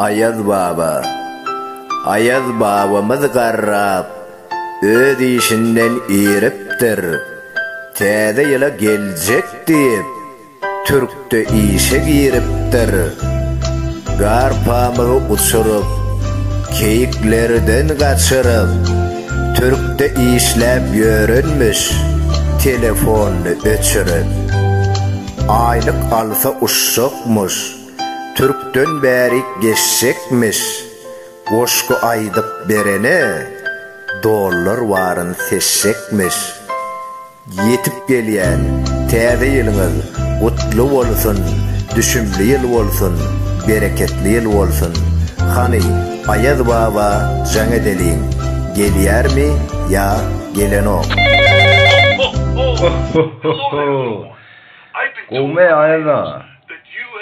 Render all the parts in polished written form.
Aýaz baba. Aýaz babamyz garrap, öz işinden iripdir. Täze ýyla geljek diýip, Türkde işe giripdir. Gar pamygy uçuryp, keýiklerden gaçyryp, Türkde işläp ýörenmiş, telefonyny öçürip. Aýlyk alsa uşjakmyş, Türkden bärik geçjekmiş, Goşgy aýdyp berene dollar baryn seçjekmiş. Ýetip gelýän Täze ýylyňyz gutly bolsun, düşümli ýyl bolsun, bereketli ýyl bolsun. Hany, Aýaz baba jaň edeliň, gelýärmi ýa gelenok? Ho-ho-ho! Gowmy, Aýaz aga?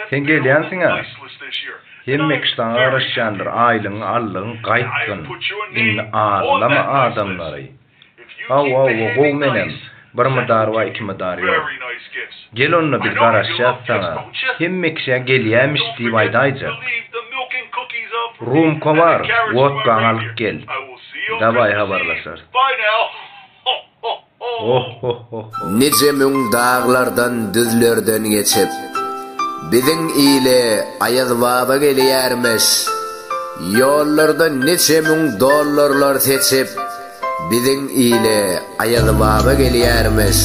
Sen gelýänsiň-ä? Hemme kişi saňa garaşýandyr, aýlygyňy aldygyň gaýtgyn. Indi aldama adamlary. Hawa, hawa, gowy menem. Bir mydar bar, iki mydar ýok. Gel onda biz garaşýas saňa. Hemme kişä gelýämiş diýip aýdaýjak. Rumka bar, wodkaňy alyp gel. Dawaý habarlaşarys. Ohhohhoho. Nije müň daglardan, düzlerden geçip, Biziň ile Aýaz baba gelýärmiş. Ýollarda niçe müň dollarlar seçip, Biziň ile Aýaz baba gelýärmiş.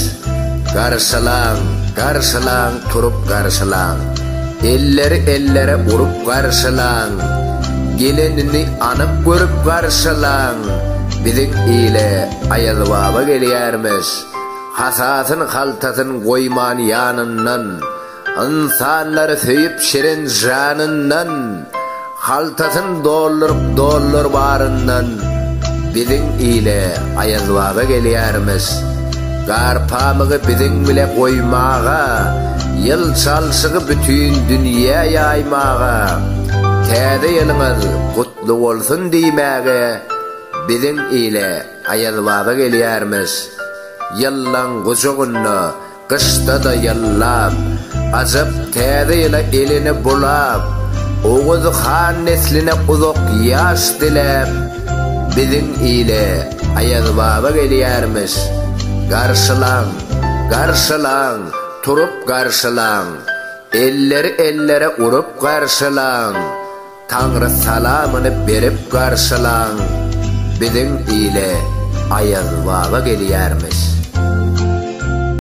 Garşylaň, garşylaň, turup garşylaň, Elleri ellere urup garşylaň, Gelenini anyk görüp garşylaň, Biziň ile Aýaz baba gelýärmiş. Hasasyn, haltasyn goýman ýanyndan, Ynsanlary söýüp şirin janyndan, Haltasyn dolduryp dollar baryndan, Biziň ile Aýazbaba gelýärmiş. Gar pamygy biziň bile goýmaga, Ýyl çalşygy bütin dünýä ýaýmaga, Täze ýylyňyz gutly bolsun diýmäge, Biziň ile Aýazbaba gelýärmiş. Ýyllaň gujagynda Gyşda-da ýyllap, ajap Täze ýyla elini bulap, Oguz han nesline uzak ýaş diläp, Biziň ile Aýazbaba gelýärmiş. Garşylaň, garşylaň, turup garşylaň, Elleri ellere urup garşylaň! Taňry salamyny berip garşylaň, biziň ile Aýazbaba gelýärmiş.